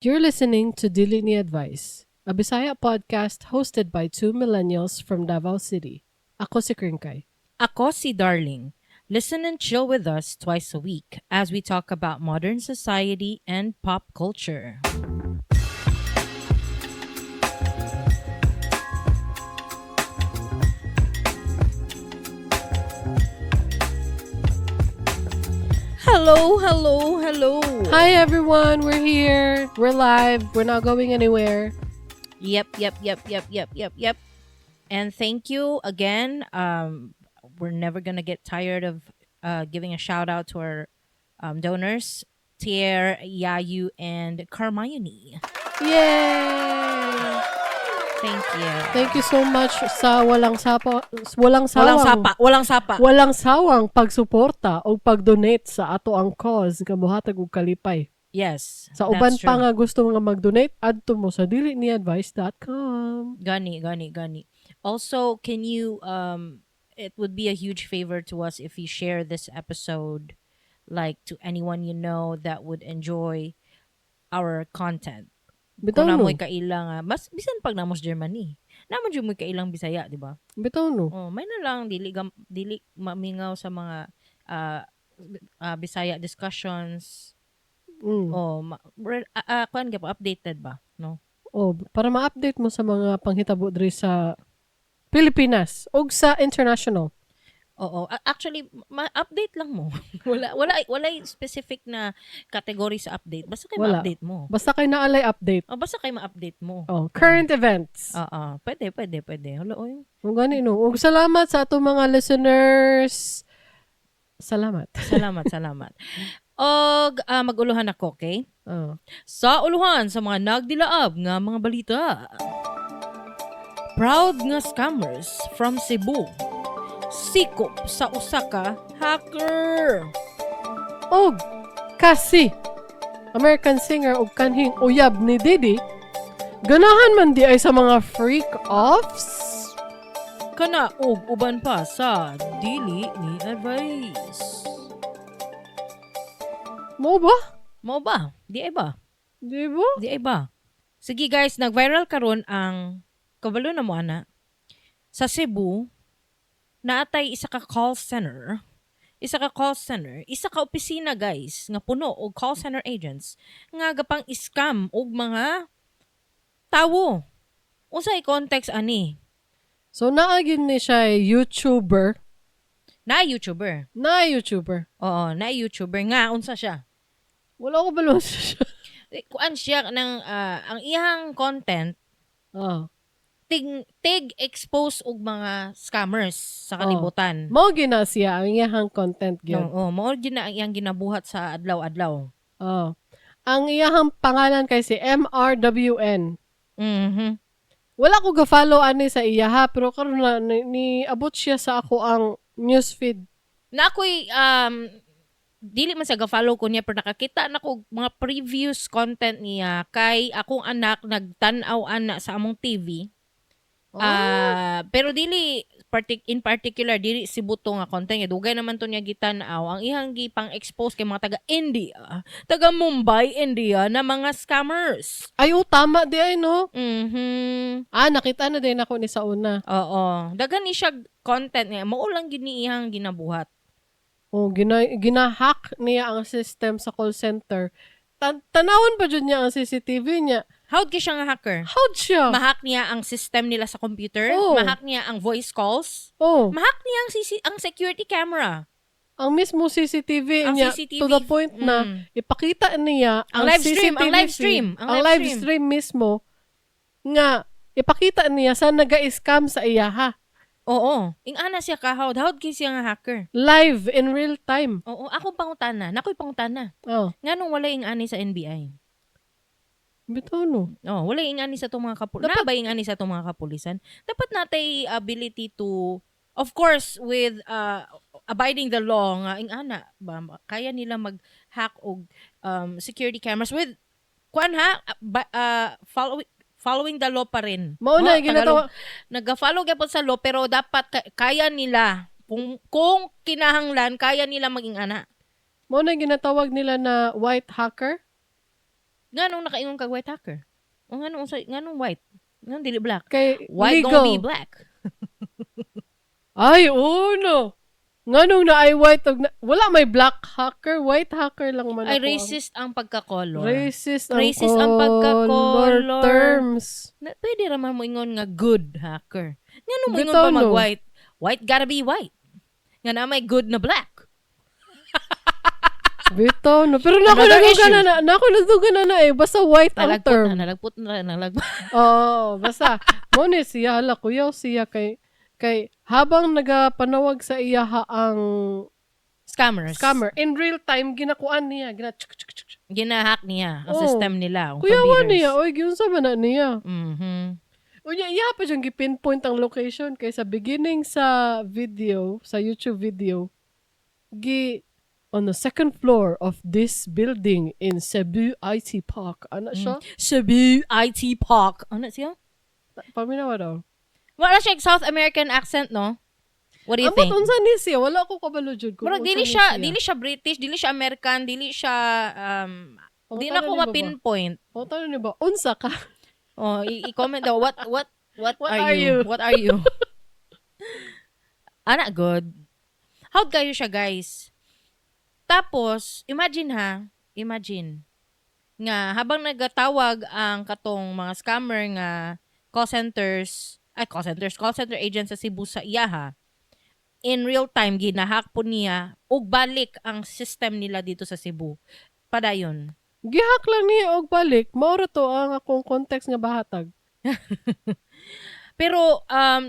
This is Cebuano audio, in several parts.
You're listening to Dili Ni Advice, a Bisaya podcast hosted by two millennials from Davao City. Ako si Krinkay. Ako si Darling. Listen and chill with us twice a week as we talk about modern society and pop culture. Hello, hello, hello. Hi everyone, we're here. We're live. We're not going anywhere. Yep. And thank you again. We're never gonna get tired of giving a shout out to our donors, Tier, Yayu, and Carmione. Yay! Thank you. Thank you so much sa walang sapa, walang sawang, Walang sapa, walang sapa. Walang sawang pagsuporta o pag-donate sa ato ang cause nga mohatag og kalipay. Yes. Sa uban that's pa true. nga gusto nga mag-donate, adto mo sa diliniadvice.com. Gani, gani, gani. Also, can you it would be a huge favor to us if you share this episode like to anyone you know that would enjoy our content. Bitaw Kung no. namoy kaila nga, mas bisan pag namos Germany. Namo jud moy kailang Bisaya, di ba? Bitaw no. Oh, may na lang dili dili mamingaw sa mga Bisaya discussions. Oh, kuan gyud updated ba, no? Oh, para ma-update mo sa mga panghitabo diri sa Pilipinas ug sa international. Oo, actually ma-update lang mo. Wala wala wala specific na category sa update. Basta kay Wala. ma-update mo. Basta kay naalay update. Oh, basta kay ma-update mo. Oh, current events. Oo, pwede pwede pwede. Hala oy. Ug gani no. Ug salamat sa atong mga listeners. Salamat. Salamat, salamat. Og mag-uluhan ako, okay? Oh. Sa uluhan sa mga nagdilaab nga mga balita. Proud nga scammers from Cebu. Sikop sa usa ka hacker. Og kasi American singer og kanhing uyab ni Diddy, ganahan man di ay sa mga freak offs. Kana og uban pa sa Dili Ni Advice. Mo ba? Mao ba? Di ay ba? Di ba? Di ay ba? Sige guys, nag-viral karon ang kabalo na mo ana. Sa Cebu, naatay isa ka call center. Isa ka call center, isa ka opisina guys, nga puno og call center agents nga gapang scam og mga tawo. Unsay context ani? So naa gyud ni siya YouTuber. Na YouTuber. Na YouTuber. Oo, na YouTuber nga unsa siya? Wala ko balon siya. Kuan siya ng ang iyang content tig expose og mga scammers sa kalibutan. Mao gina siya ang iyang content gyud. Oo, mao gyud na ang iyang ginabuhat sa adlaw-adlaw. Oh. Ang iyang pangalan kay si MRWN. Mhm. Wala ko ga-follow ani sa iya ha, pero karon na ni abot siya sa ako ang newsfeed. Na ako'y dili man sa ga-follow ko niya pero nakakita na ko mga previous content niya kay akong anak nagtan-aw ana sa among TV. Pero dili in particular dili si Buto nga content niya. Dugay naman to niya gitan-aw. Ang iyang gipang-expose kay mga taga India, taga Mumbai, India na mga scammers. Ay, oh, tama di ay no. Mhm. Ah, nakita na din ako ni sa una. Oo. Daghan ni siya content niya. Mao lang gyud ni iyang ginabuhat. Oh, gina-hack niya ang system sa call center. Tanawon pa jud niya ang CCTV niya. How'd kay siya nga hacker? How'd siya? Mahack niya ang system nila sa computer. Oh. Mahack niya ang voice calls. Oh, Mahack niya ang ang security camera. ang mismo CCTV Ang niya CCTV. to the point na ipakita niya Ang live stream, CCTV ang live stream, feed, ang live stream mismo nga ipakita niya sa naga-scam sa iya ha. Oo. Ing-ana siya ka how'd how'd kay siya nga hacker. Live in real time. Oo, akong pangutana. Nakoy pangutana. Oh, Nganong wala ing-ani sa NBI? bitaw no. Oh, wala ing-ani sa itong mga kapulisan. Na ba ing-ani sa itong mga kapulisan? Dapat natay ability to, of course, with abiding the law nga ing-ana ba kaya nila mag-hack og security cameras with kuan ha following the law pa rin. Mao na ginatawa. Nag-follow gyapon sa law pero dapat kaya nila kung kinahanglan kaya nila maging ana. Mao na ginatawag nila na white hacker. Nganong nakaingon kag white hacker? O nganong white? Nganong dili black? Kay White legal. gonna be black. Ay, uno. Nganong na ay white og na, wala may black hacker, white hacker lang man Ay, ako. Racist ang pagka-color. Racist ang Racist ang color pagka-color. terms. Na, pwede raman mo ingon nga good hacker. Ngano mo ingon Bitaw, pa mag no? white? White gotta be white. Nga na may good na black. Bitaw no. Pero nako Another nadugan issue. na nako nadugan na na eh. Basta white ang Nalagpot term. na, nalagpot na, nalagpot. Oo, basta mo ni siya, hala, kuyaw siya kay habang nagapanawag sa iya ha ang Scammers. scammer in real time, ginakuan niya, gina tsk, tsk, tsk, tsk. Ginahack niya ang Oo. system nila, ang Kuyawan computers. niya, oy, giunsa man na niya. Unya, iya pa siyang gipinpoint ang location kay sa beginning sa video, sa YouTube video, gi on the second floor of this building in Cebu IT Park. Ano siya? Cebu IT Park. Ano siya? Paminawa daw. Wala siya South American accent, no? What do you Ambot think? unsa ni siya? Wala ko kabalo jud kung Murag unsa dili ni siya, dili siya British, dili siya American, dili siya di na Pangutana ko ni ba ba? ma-pinpoint. Pangutana ni ba? Unsa ka? Oh, i-comment daw what What are are you? you? What are you? Ana good. How kayo siya, guys? Tapos, imagine ha, imagine nga habang nagatawag ang katong mga scammer nga call centers, ay call center agents sa Cebu sa iyaha, in real time ginahack po niya ug balik ang system nila dito sa Cebu. Padayon. Gihack lang niya og balik. Mao ra to ang akong context nga bahatag. Pero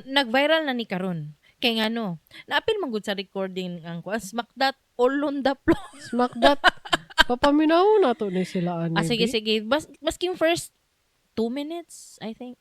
nag-viral na ni karon. Kay ngano, naapil man gud sa recording ang kuan, smack that all on the floor. Smack that. Papaminaw na to ni sila ani. Ah, sige, bi. sige. Maski yung first 2 minutes, I think.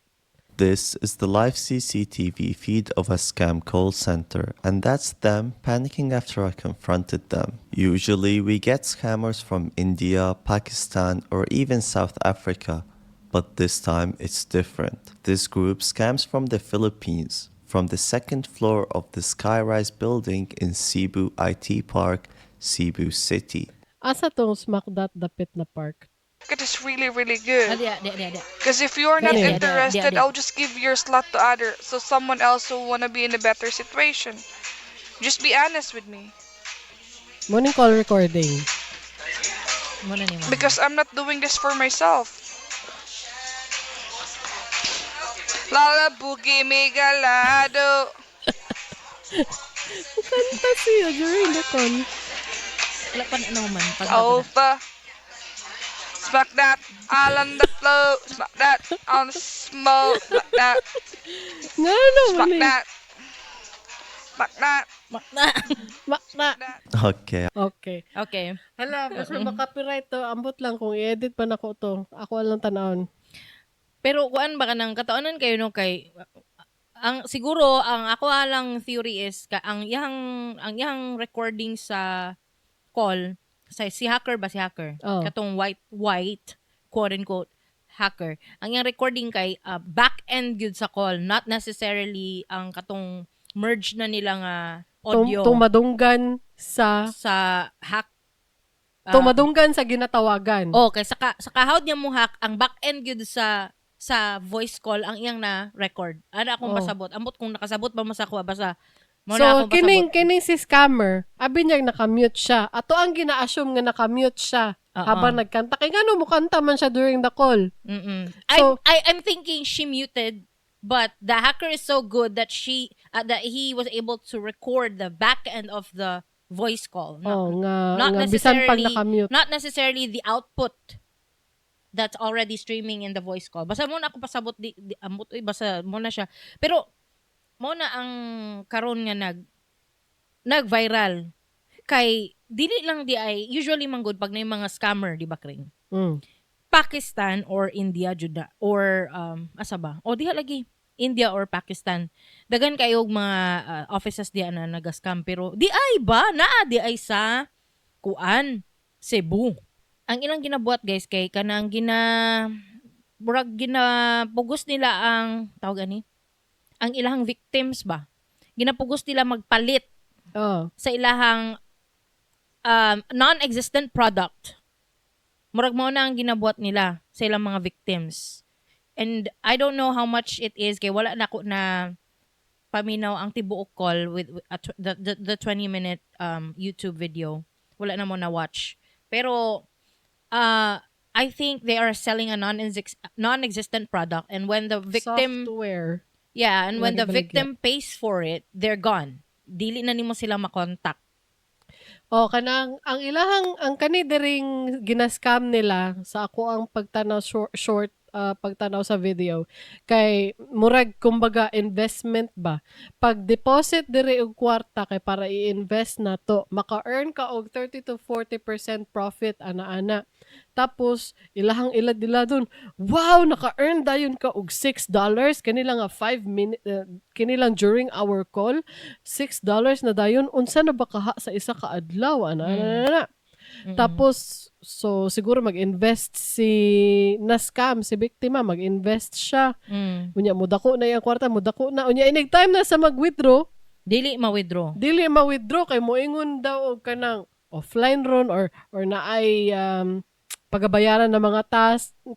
This is the live CCTV feed of a scam call center, and that's them panicking after I confronted them. Usually, we get scammers from India, Pakistan, or even South Africa, but this time it's different. This group scams from the Philippines, from the second floor of the Skyrise building in Cebu IT Park, Cebu City. Asa tong smack that dapit na park? It is really, really Ah, good. di, di, di, di. Because if you're not Yeah. interested, Yeah. I'll just give your slot to other, so someone else will wanna be in a better situation. Just be honest with me. Morning call recording. Muna ni mama. Because I'm not doing this for myself. Lala boogie me galado. Kanta siya during the call. Wala pa na naman. Pag Over. Smack that all on the floor. Smack that on the smoke. Smack that. Nga naman Smack eh. that. Smack that. Makna. That. Okay, Okay. Okay. Hala, basta makapiright to. Ambot lang kung i-edit pa nako to. Ako lang tanawon. Pero kuan ba ka nang kataonan kayo no kay ang siguro ang ako alang theory is ka, ang iyang recording sa call sa si hacker ba, si hacker, Oh. katong white white quote unquote hacker, ang iyang recording kay back end gyud sa call, not necessarily ang katong merge na nila nga audio. Tumadunggan sa sa hack tumadunggan sa ginatawagan. Oh, kay sa kahawd niya mo hack ang back end gyud sa voice call ang iyang na record. Ana akong pasabot. Ambot kung nakasabot ba mo sa kuha, basta mo So na akong kining pasabot. kining si scammer, abi niya nakamute siya. Ato ang gina-assume nga nakamute siya habang nagkanta. Kay ngano mo kanta man siya during the call? I'm thinking she muted, but the hacker is so good that she that he was able to record the back end of the voice call. Not, Oh, nga not nga bisan pag necessarily nakamute. not necessarily the output that's already streaming in the voice call. Basta mo na ako pasabot di ambot oy, basta mo na siya. Pero mo na ang karon nga nag viral kay dili lang di ay usually man good pag na yung mga scammer, di ba, Kring? Pakistan or India jud na or asa ba? O diha lagi India or Pakistan. Dagan kayo og mga offices diha na naga-scam, pero di ay ba naa di ay sa kuan, Cebu. Ang ilang ginabuhat, guys, kay kanang gina murag ginapugos nila ang tawag ani ang ilahang victims ba. Ginapugos nila magpalit sa ilahang non-existent product. Murag mao na ang ginabuhat nila sa ilang mga victims. And I don't know how much it is kay wala na ko na paminaw ang tibuok call with the 20 minute YouTube video. Wala na mo na watch. Pero I think they are selling a non-existent product, and when the victim Software. Yeah, and when the Lagi baligya. Victim pays for it, they're gone. Dili na nimo sila makontak. Oh, kanang ang ilahang ang kani diring gina-scam nila sa ako ang pagtanaw short, pagtanaw sa video kay murag kumbaga investment ba. Pag deposit diri og kwarta kay para i-invest na to, maka-earn ka og 30 to 40% profit ana-ana. Tapos ilahang ilad nila dun, wow, naka-earn dayon ka og $6 kanila nga 5 minute, kini lang during our call, $6 na dayon, unsa na ba kaha sa isa ka adlaw ana ana ana. Tapos so siguro mag-invest si na scam si biktima, mag-invest siya. Unya mudako na iyang kwarta, mudako na. Unya inig time na sa mag-withdraw, Dili ma-withdraw. Dili ma-withdraw kay moingon daw og kanang offline ron or naay pagabayaran ng mga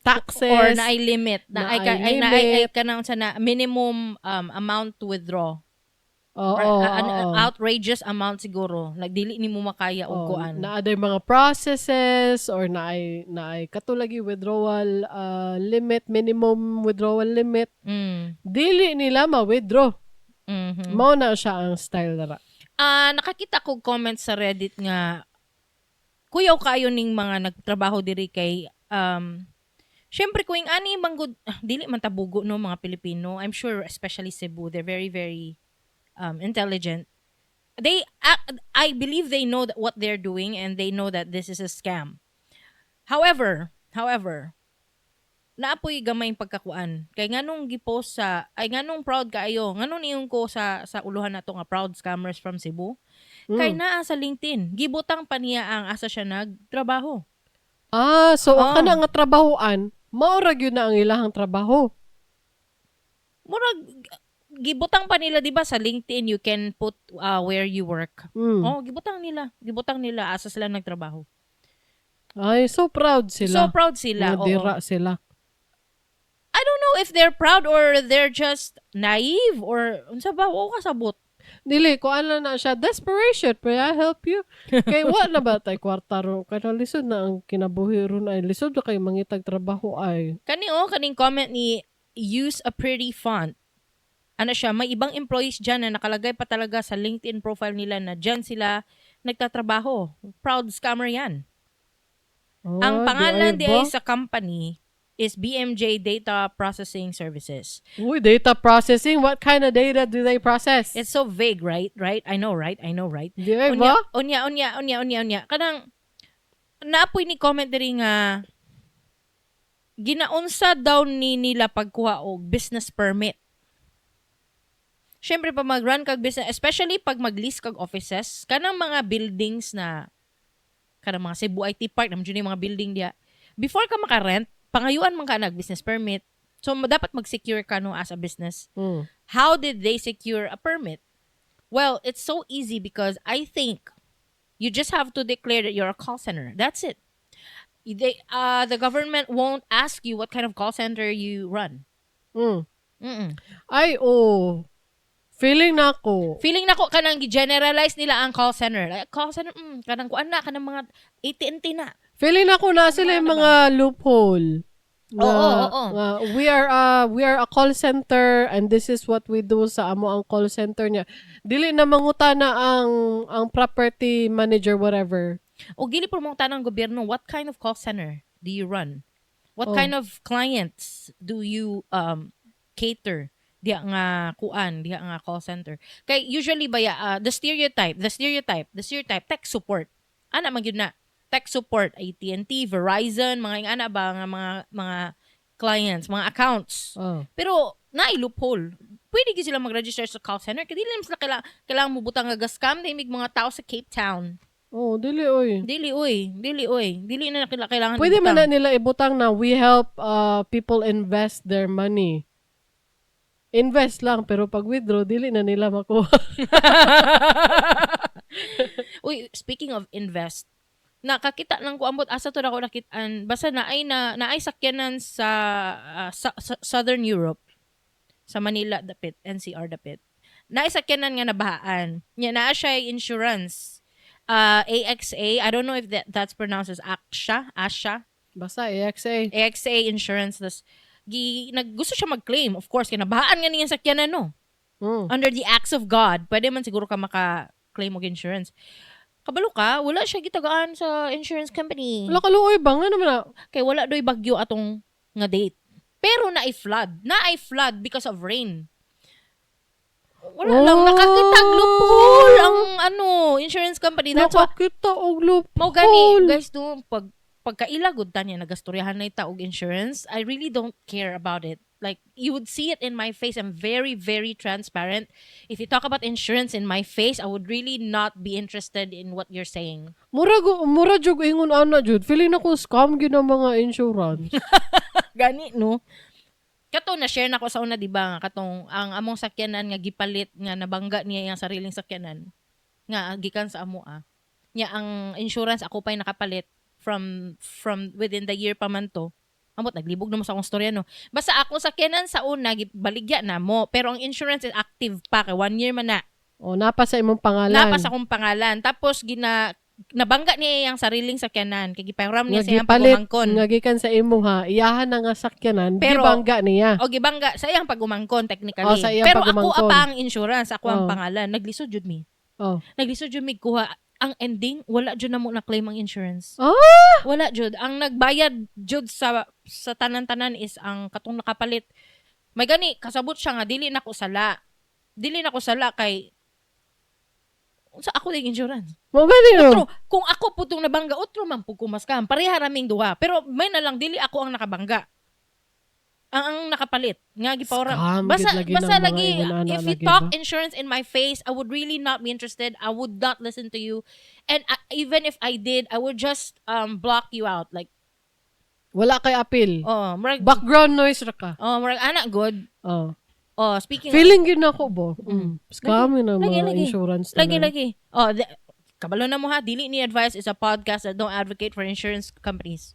taxes Or naay limit, na ay, Naay ay, naay ay limit. Kanang sa na minimum amount to withdraw. Or, outrageous amount siguro. Like dili nimo makaya og kuan. Naa day mga processes or naay katulagi withdrawal limit, minimum withdrawal limit. Dili nila ma-withdraw. Mao na siya ang style dara. Ah, nakakita ko comments sa Reddit nga kuyaw kayo ning mga nagtrabaho diri kay syempre kung ani manggod, dili man tabugo no mga Pilipino. I'm sure especially Cebu, they're very very intelligent. They I believe they know that what they're doing and they know that this is a scam. However, naapoy gamay pagkakuan kay nganong gipost sa ay nganong proud kaayo, nganong niyon ko sa uluhan nato nga proud scammers from Cebu kay naa sa LinkedIn, gibutang pa niya ang asa siya nagtrabaho. Ah, so ang Oo. kana nga trabahoan, mao ra gyud na ang ilahang trabaho. Murag gibutang pa nila, di ba sa LinkedIn you can put where you work? Oh, gibutang nila asa sila nagtrabaho. Ay, so proud sila. So proud sila. Mga Oo. dira sila. I don't know if they're proud or they're just naive or unsa ba, wa ko kasabot. Dili, ko ano na siya, desperation, may I help you? Kay wa na ba tay kwarta ro? Kay lisod na ang kinabuhi ron ay lisod na kay mangitag trabaho ay. Kani oh, kaning comment ni use a pretty font. Ano siya, may ibang employees dyan na nakalagay pa talaga sa LinkedIn profile nila na dyan sila nagtatrabaho. Proud scammer yan. Oh, Ang pangalan di di ay ay sa company is BMJ Data Processing Services. Uy, data processing. What kind of data do they process? It's so vague, right? Right? I know, right? I know, right? Di ay Unya, ba? unya, unya, unya, unya, unya. Kanang, naapoy ni comment diri nga, ginaunsa daw ni nila pagkuha og business permit. Siyempre, pag mag-run kag business, especially pag mag-lease kag offices, kanang mga buildings na, kanang mga Cebu IT Park, naman yung mga building diya. Before ka maka-rent, pangayuan man ka nag business permit. So, dapat mag-secure ka no as a business. How did they secure a permit? Well, it's so easy because I think you just have to declare that you're a call center. That's it. The government won't ask you what kind of call center you run. Ay, oh. Feeling na ako. Feeling nako kanang gi-generalize nila ang call center. Like, call center, kanang kuan na, kanang mga AT&T na. Feeling na ako na sila yung mga loophole. Na, Oo. nga, we are a call center and this is what we do sa amo ang call center niya. Dili na mangutana ang property manager, whatever. O gili po mong tanang gobyerno, what kind of call center do you run? What Oh. kind of clients do you cater? Diha nga kuan, diha nga call center. Kay usually ba ya, the stereotype, tech support. Ana man gyud na. Tech support, AT&T, Verizon, mga ingana ba nga mga clients, mga accounts. Oh. Pero naay loophole. Pwede gyud sila mag-register sa call center kay dili naman sila kailangan mobutang nga scam dahil mga tao sa Cape Town. Oh, dili oy. Dili uy, dili uy. Dili na kailangan Pwede man ibutang. na nila ibutang na we help people invest their money. Invest lang pero pag withdraw dili na nila makuha. Uy, speaking of invest, Nakakita lang ko, ambot asa to na ako nakitaan, basta naay sakyanan sa Southern Europe, sa Manila dapit, NCR dapit. Naay sakyanan nga nabahaan. Nya naa siya insurance. AXA, I don't know if that's pronounced as Aksha, Asha. Basta AXA. AXA insurance, tas gi nag gusto siya mag-claim, of course, kay nabahaan nga niyang sakyanan, no? Under the acts of God, pwede man siguro ka maka-claim og insurance. Kabalo ka, wala siya gitagaan sa insurance company. Wala, kaluoy ba nga naman na? Kay wala doy bagyo atong nga date. Pero naay flood. Naay flood because of rain. Wala lang nakakita og loophole ang ano, insurance company. That's why Nakakita og loophole. mao gani, guys, do pag pagkaila gud ta niya, nagastoryahan na ita og insurance, I really don't care about it. Like, you would see it in my face. I'm very, very transparent. If you talk about insurance in my face, I would really not be interested in what you're saying. Mura mura jug ingon ana jud. Feeling nako scam gyud ang mga insurance. Gani, no? Kato na share na ko sa una, di ba, nga katong ang among sakyanan nga gipalit nga nabangga niya iyang sariling sakyanan nga gikan sa amo ah. Nya ang insurance, ako pa'y nakapalit from within the year pa man to. Amot, naglibog na mo sa akong storya, no? Basta ako sakyanan sa una gibaligya na mo, pero ang insurance is active pa kay one year man na. O, napa sa imong pangalan. Napa sa akong pangalan. Tapos gina nabangga niya iyang sariling sakyanan kay gipahiram niya Nga sa iyang gipalit, pagumangkon. nga gikan sa imo ha, iyahan na nga sakyanan, gibangga niya. O gibangga sa iyang pagumangkon technically. Oh, sa iyang Pero ako pagumangkon. apa ang insurance, ako ang pangalan. Naglisod jud mi. Naglisod jud mi kuha. Ang ending, wala jud na mo na claim ang insurance. Wala jud. Ang nagbayad jud sa tanan-tanan is ang katong nakapalit. May gani kasabot siya nga dili na ko sala. Dili na ko sala kay sa ako ding insurance. Mao gani, no? Otro, kung ako po tong nabangga, otro man po kumaskam. Pareha raming duha. Pero may na lang, dili ako ang nakabangga. Ang nakapalit. Nga gipawra. Scam, Basta, gid lagi basta ng mga lagi, ingon ana if you lagi talk ba? insurance in my face, I would really not be interested. I would not listen to you. And even if I did, I would just block you out. Like, Wala kay appeal. Oh, murag, Background noise ra ka. Oh, murag, ana, good. Oh, speaking of, Feeling gyud nako bo. Scam yun ang Lagi, mga lagi. insurance Lagi, tanan. Lagi. Oh, kabalo na mo ha, Dili Ni Advice is a podcast that don't advocate for insurance companies.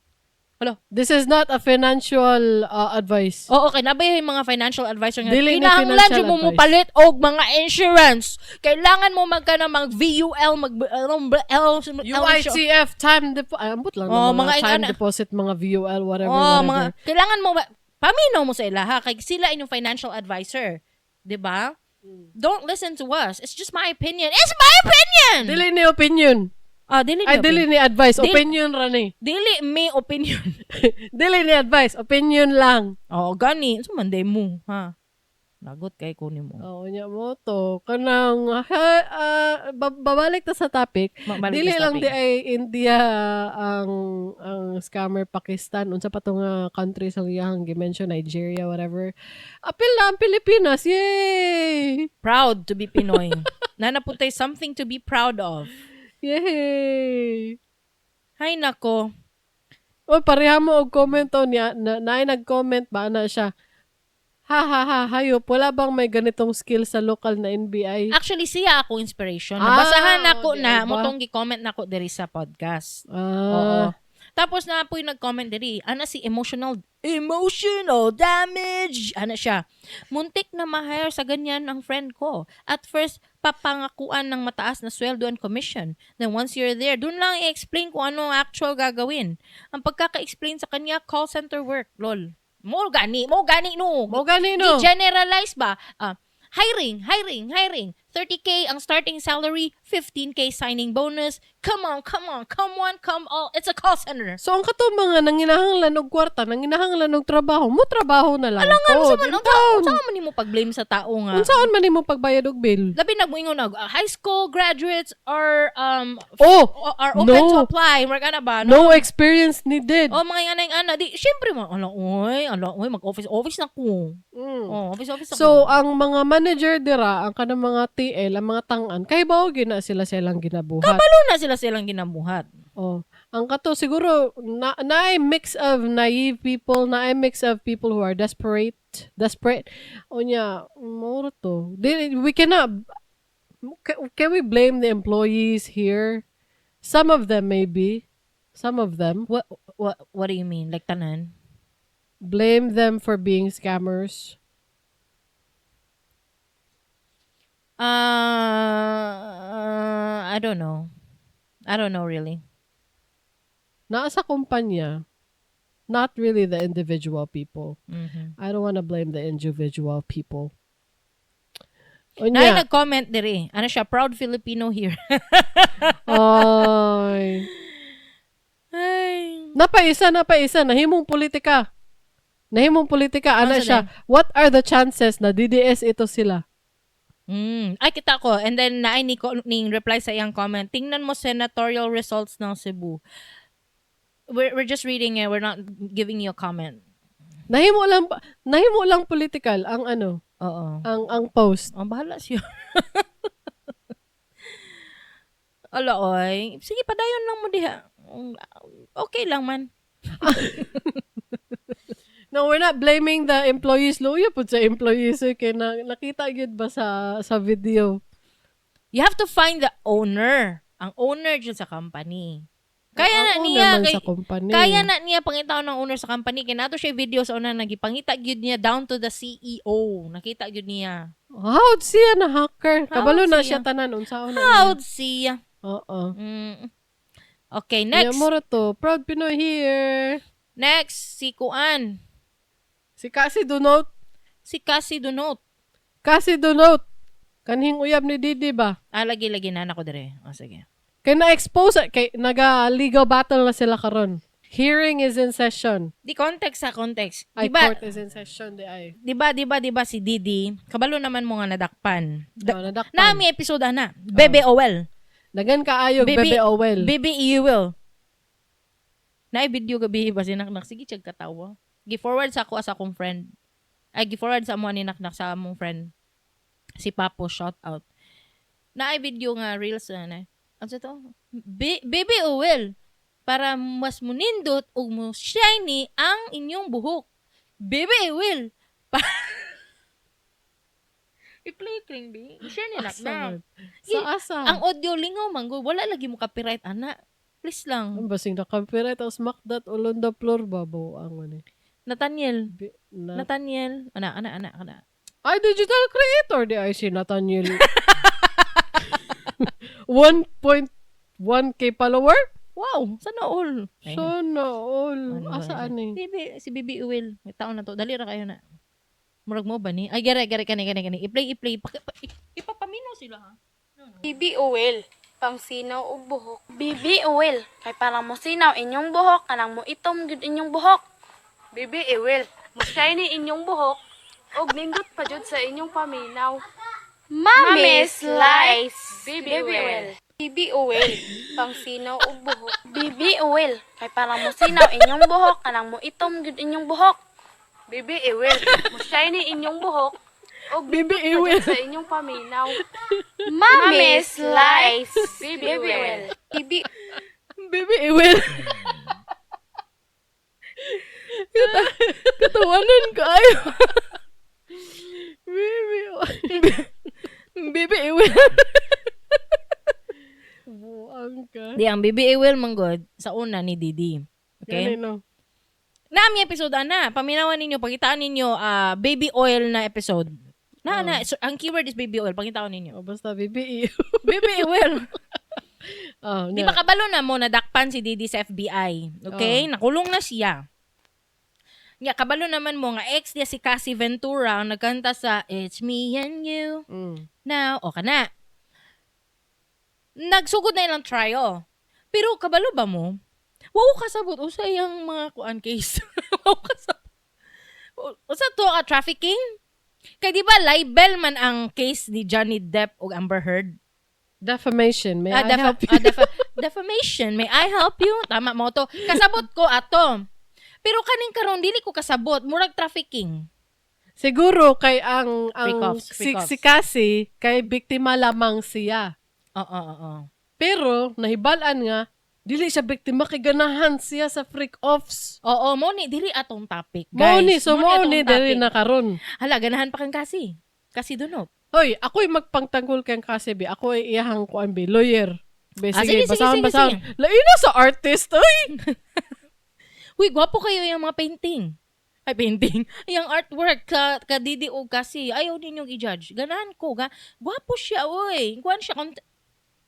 Hello. This is not a financial advice. Oo, okay. Nabay yung mga financial advisor nga. Dili ni Kinahanglan financial jud mo advice. mopalit og mga insurance. Kailangan mo magka ng mga VUL, mag ano, L, UITF time deposit. Ay, ambot lang Oh, ng mga mga time deposit, mga VUL, whatever, Oh, whatever. mga kailangan mo paminaw mo sa ila ha kay sila inyong financial advisor, 'di ba? Don't listen to us. It's just my opinion. It's my opinion. Dili ni opinion. Ah, dili ni Ay, dili ni advice. Opinion ra ni. Dili may opinion. Dili ni advice. Opinion lang. Oh, gani. So man day mo, ha. Lagot kay ko nimo. Oo, nya mo to. Kanang, ha, babalik ta sa topic. Balik Dili sa lang topic. di ay India ang scammer, Pakistan, unsa pa to nga countries ang iyang gi-mention, Nigeria, whatever. Apil na ang Pilipinas. Yay! Proud to be Pinoy. Nana putay something to be proud of. Yay! Hay nako. O, pareha mo og comment to niya na, naay nag-comment ba na siya. "Ha ha ha, hayop, wala bang may ganitong skill sa local na NBI?" Actually, siya ako inspiration. Ah, Nabasahan nako oh, di na ba? motong gi-comment nako diri sa podcast. Oo. Tapos na po yung nag-comment diri, ana si emotional emotional damage. Ana siya. "Muntik na ma-hire sa ganyan ang friend ko. At first, papangakuan ng mataas na sweldo and commission. Then once you're there, dun lang i-explain kung ano ang actual gagawin. Ang pagkaka-explain sa kanya, call center work. Lol." Mo gani no. Mo gani, no. Gi-generalize ba? Ah, hiring, hiring, hiring. 30K ang starting salary, 15K signing bonus. Come on, come on, come on, come all. It's a call center. So ang kato mga nanginahanglan og kwarta, nanginahanglan og trabaho, mo trabaho na lang. Alangan pod. sa man, Intawn. unsa man nimo pag-blame sa tao nga? Unsaon man nimo pagbayad og bill? Labi nagmoingon na high school graduates Oh, are open no. to apply. Murag ana ba? No experience needed. Oh, mga ingana ana di syempre mo ala oy, ala oy, mag office office na ko. Oh, office office na So ko. ang mga manager dira, ang kanang mga TL, ang mga tangan, kay bao gina sila silang ginabuhat. Kabalo na sila silang ginabuhat. Oh, ang kato siguro na naay mix of naive people, naay mix of people who are desperate, desperate. Unya, moro to. Di, we cannot can we blame the employees here? Some of them maybe. Some of them. What do you mean? Like tanan? Blame them for being scammers. I don't know. I don't know really. Naa sa kumpanya, not really the individual people. I don't wanna blame the individual people. Naay Unya. nag-comment diri. Ano siya? Proud Filipino here. Ay. Ay. Napaisa, napaisa. Nahimong politika. Nahimong politika. Ana Ano siya. What are the chances na DDS ito sila? Ay, kita ko. And then, naay ni, ning reply sa iyang comment. Tingnan mo senatorial results ng Cebu. We're just reading it. We're not giving you a comment. Nahimo lang political ang ano, Oo. ang post. Ang bahala siya. Ala, oy. Sige, padayon lang mo diha. Okay lang man. No, we're not blaming the employees. Luya po sa employees. Okay, na, nakita gyud ba sa video? You have to find the owner. Ang owner dyan sa company. Kaya Ang na owner niya. man Kay, sa company. kaya na niya pangitaon ng owner sa company. Kaya nato siya video sa una, nagipangita gyud niya down to the CEO. Nakita gyud niya. How'd siya na hacker? Kabalo How'd na siya? siya tanan. Unsaon na niya. How'd siya? Oo. Okay, Next. next. Mura to. Proud Pinoy here. Next, si Kuan. Si Cassie Dunot. Si Cassie Dunot. Cassie Dunot. Kanhing uyab ni Didi ba? Ah, lagi-lagi na ako dire. O, sige. Kay na-expose, kay naga-legal battle na sila karon. Hearing is in session. Di context sa context. Ay, Di ba, court is in session, di ay. di ba si Didi, kabalo naman mo nga nadakpan. Oh, nadakpan. Nami episode ana. Bebe Owel. Dagan kaayo, Bebe Owel. Bebe Ewell. Naay video gabi ba si Naknak? Sige, tiyag katawa. Gi-forward sa ako sa akong friend. Ay, gi-forward sa amo ni Naknak sa among friend. Si Papo, shout out. Naay video nga reels na na. Ano sa to? Bebe Owel. Para mas munindot ug mo shiny ang inyong buhok. Bebe Ewell. I-play kring bi. I-share ni Asa Naknak. man? Sa asa? Ang audio lingaw man gud, wala lagi mo copyright ana. Please lang. Ang basing na copyright ang smack that all on the floor babaw ang ano. Nathaniel. Na, Nathaniel. Ana ana ana ana. ay, digital creator di ay si Nathaniel. 1.1K follower? Wow, sana all. Ay, Sana all. ano Asa ba? ani? Bibi, si Bibi Will. May taon na to. Dali ra kayo na. Murag mo ba ni? Ay, gare, gare, kani, kani, kani. I-play, i-play. Ipapamino sila, ha? BB oil, pangsinaw og buhok. BB oil, kay para mo sinaw inyong buhok, kanang mo itom gyud inyong buhok. BB oil, mo shiny inyong buhok og nindot pa jud sa inyong paminaw. Mami slice. BB oil. BB oil, pangsinaw og buhok. BB oil, kay para mo sinaw inyong buhok, kanang mo itom gyud inyong buhok. BB oil, mo shiny inyong buhok og BB nindot pa oil. jud sa inyong paminaw. Mami slice. BB BB oil. oil. BB Baby, Ewell. Katawanan ko ayo. Baby, Baby, Ewell. Buang ka. Di, ang Bibi Ewell manggod sa una ni Didi. Okay? Ganun, no? Naami episode ana. Paminawan ninyo, pakitaan ninyo baby oil na episode. Na, na. So, ang keyword is baby oil. Pakitaan ninyo. Oh, basta baby. Baby oil. Oh, Di ba kabalo na mo nadakpan si Didi sa FBI? Okay? Oh. Nakulong na siya. Nya kabalo naman mo nga ex niya si Cassie Ventura ang nagkanta sa It's Me and You Now. O ka na. Nagsugod na ilang trial. Pero kabalo ba mo? Wow kasabot usa iyang mga kuan case. Wow kasabot. Usa to ka trafficking? Kay di ba libel man ang case ni Johnny Depp ug Amber Heard? Defamation. May Ah, I help you? Defamation. May I help you? Tama mo to. Kasabot ko ato. Pero kaning karon dili ko kasabot, murag trafficking. Siguro kay ang Freak offs, si, freak offs. si Cassie kay biktima lamang siya. Oo, oo, oo. Pero nahibal-an nga dili siya biktima kay ganahan siya sa freak offs. Oo, mo ni dili atong topic, guys. Mao ni so mao atong ni dili topic. na karon. Hala, ganahan pa kang kasi. Kasi dunot. Hoy, ako'y magpangtanggol kang Cassie bi. Ako ay iyahang kuan bi, lawyer. Be, Ah, sige, sige, sige, basahon, sige, basahon. sige. Lain na sa artist, oy! Uy, gwapo kayo yung mga painting. Ay, painting. Yung artwork ka Diddy o kasi ayaw ninyong i-judge. Ganahan ko. Gwapo siya, uy. Kuan siya.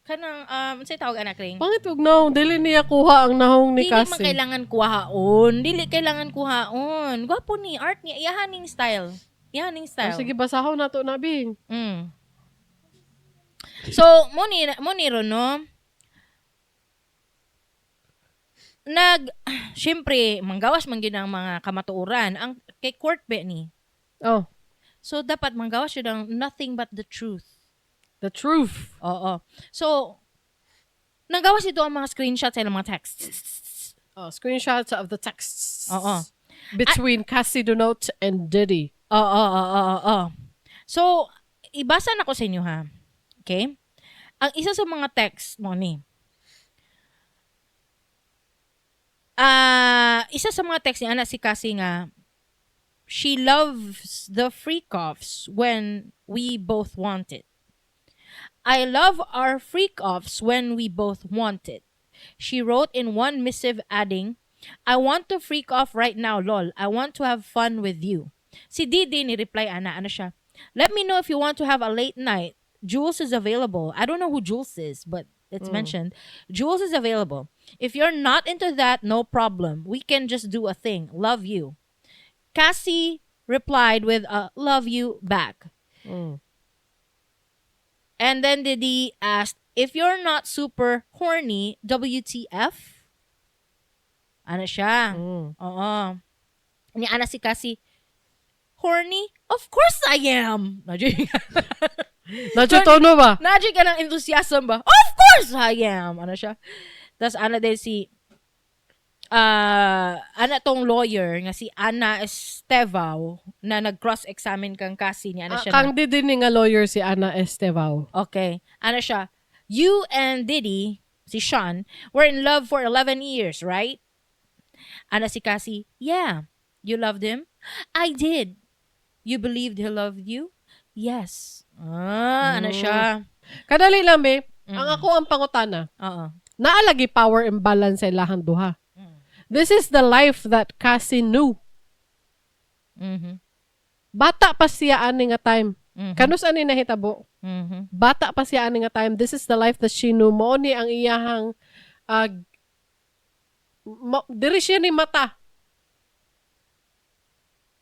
Kanang, unsay tawag anak ring? Pangit wag na, dili niya kuha ang nahong ni Dili man Cassie. kailangan kuhaon. Dili kailangan kuhaon. Gwapo ni art niya. Iyahaning style. Iyahaning Oh, style. sige, basahon na to na, Bing. So, mo ni ron, no? Syempre, manggawas man gyud ang mga kamatuoran. Ang kay court be ni. Oh, So, dapat manggawas yun ang nothing but the truth. The truth. Oo. So, nanggawas ito ang mga screenshots sa ilang mga texts. Oh, screenshots of the texts. Oo. Between Cassie Dunot and Diddy. Oo. So, ibasa na ko sa inyo ha. Okay? Ang isa sa mga text mo ni, isa sa mga text ni ana si Cassie nga, she loves the freak-offs when we both want it. I love our freak-offs when we both want it. She wrote in one missive adding, I want to freak off right now, lol. I want to have fun with you. Si Didi ni reply ana, ano siya? Let me know if you want to have a late night. Jules is available. I don't know who Jules is, but it's mentioned. Jules is available. If you're not into that, no problem. We can just do a thing. Love you. Cassie replied with a love you back. And then Diddy asked, if you're not super horny, WTF? Ano siya? Oo. Ni ana si Cassie, horny? Of course I am! Nadyo tono ba? Nadyo ka ng enthusiasm ba? Of course I am! Ano siya? Tapos ana din si ana tong lawyer nga si Ana Estevao na nag-cross-examine kang Cassie niya. Ano siya? Kang Diddy ni nga lawyer si Ana Estevao. Okay. Ano siya? You and Diddy, si Sean, were in love for 11 years, right? Ana si Cassie, yeah. You loved him? I did. You believed he loved you? Yes. Ah, ano siya? Kadali lang, be. Ang ako ang pangutana. Oo. Naalagi power imbalance sa ilahang duha. This is the life that Cassie knew. Bata pa siya ani nga time. Kanus ani nahitabo? Bata pa siya ani nga time. This is the life that she knew. Mao ni ang iyahang diri siya ni mata.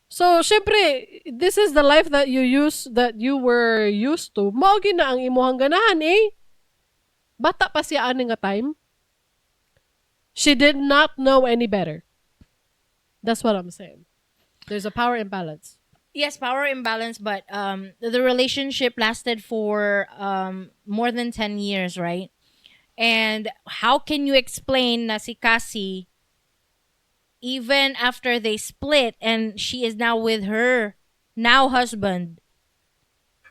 So, syempre, this is the life that you use, that you were used to. Mao gyud na ang imuhang ganahan eh. Bata pa siya ani nga time. She did not know any better. That's what I'm saying. There's a power imbalance. Yes, power imbalance, but the relationship lasted for more than 10 years, right? And how can you explain na si Cassie, even after they split and she is now with her now husband,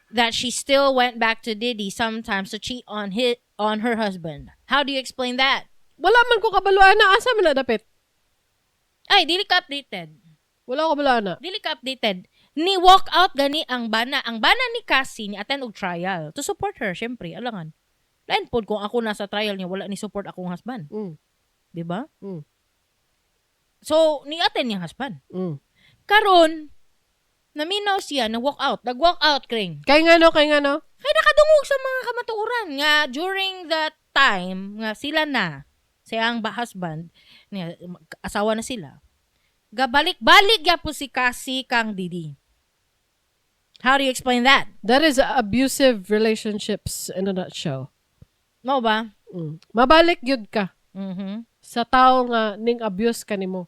that she still went back to Diddy sometimes to cheat on her husband? How do you explain that? Wala man ko kabalo ana. Asa man na dapit? Ay, dili ka updated. Wala ko kabalo ana. Dili ka updated. Ni walk out gani ang bana. Ang bana ni Cassie ni attend og trial to support her, syempre, alangan. Lain pod kung ako nasa trial niya, wala ni support akong husband. Di ba? So, ni attend niyang husband. Karon, naminaw siya, na walk out. Nag-walk out, Kring. Kay nga no, kay nga no? Kay nakadungog sa mga kamatuoran nga during that time nga sila na, siyang ba husband, niya, asawa na sila. Gabalik-balik gyapon si Cassie kang Diddy. How do you explain that? That is abusive relationships in a nutshell. Mao ba? Mabalik gyud ka sa tao nga ning abuse kanimo.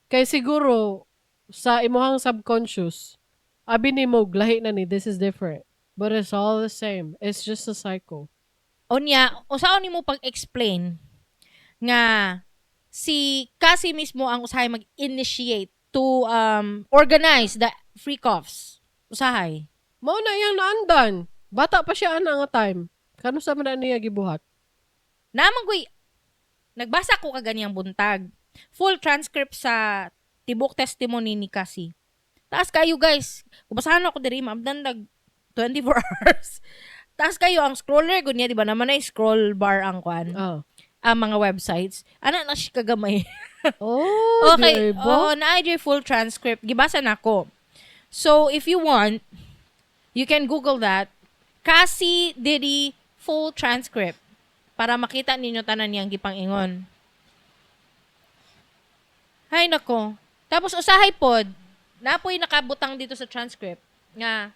Kay siguro sa imuhang subconscious, abi nimo lahi na ni, this is different. But it's all the same. It's just a cycle. Unya, usaon nimo pag-explain nga si Cassie mismo ang usahay mag-initiate to organize the freak-offs. Usahay. Mao na iyang naandan. Bata pa siya ana nga time. Kano sa man na niya gibuhat? Naman ko'y, nagbasa ko kaganyang buntag. Full transcript sa tibok testimony ni Cassie. Taas kayo guys. Kubasahan ako diri, maabdan nag 24 hours. Taas kayo ang scroller gud niya, di ba? Naman ay scroll bar ang kwan, ang mga websites. Ana na siya kagamay. Oh, Okay. di ba? Oh, na full transcript. Gibasa na ko. So, if you want, you can Google that. Cassie Diddy full transcript para makita ninyo tanan niyang gipang-ingon. Hay nako. Tapos usahay pod, napoy nakabutang dito sa transcript nga